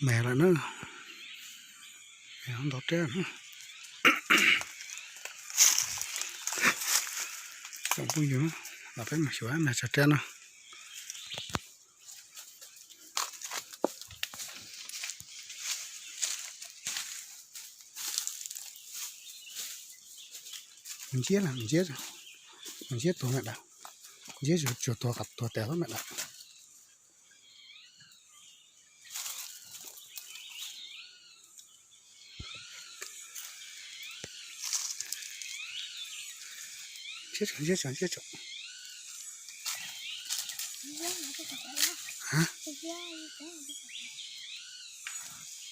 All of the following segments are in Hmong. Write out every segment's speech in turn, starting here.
Me lawm na, ntau rab. Tsoom phooj ywg, los peb mus xyuas me tsawg rab no. Mus ntsia, mus ntsia, mus ntsia tuag me dam, ntsia tsuas tuag, tuag tas xwb me dam. Ntsia tso, ntsia tso, ntsia tso.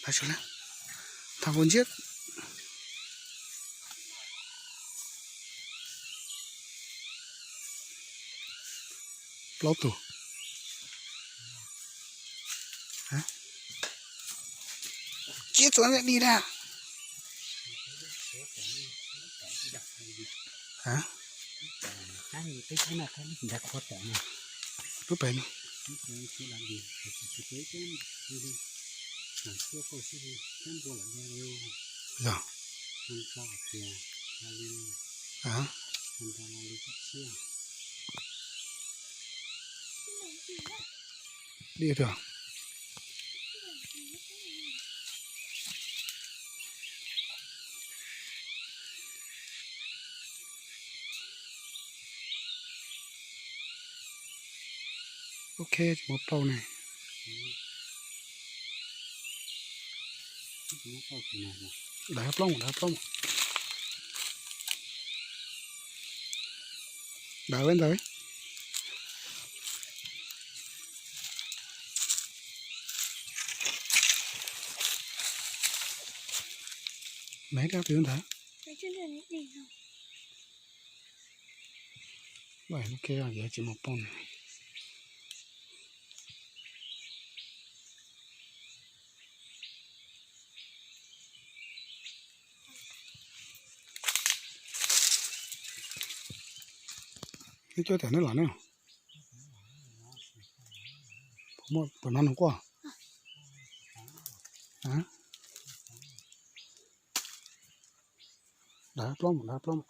Tag sawv na, thaum kuv ntsia plaub tug. Tsiab txuas ntawm di na. Lub pem no. Yog. Di rau. Ok, tsis muaj paub ne. Dav plob, dav plob. Dav ntawd. Neb dab twg ntawd? Lub no tsis muaj pooj. Neb coj tias neb los ne. Puas no nws quaj? Dav plob, dav plob.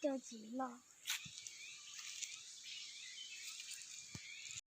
Cov tsis los.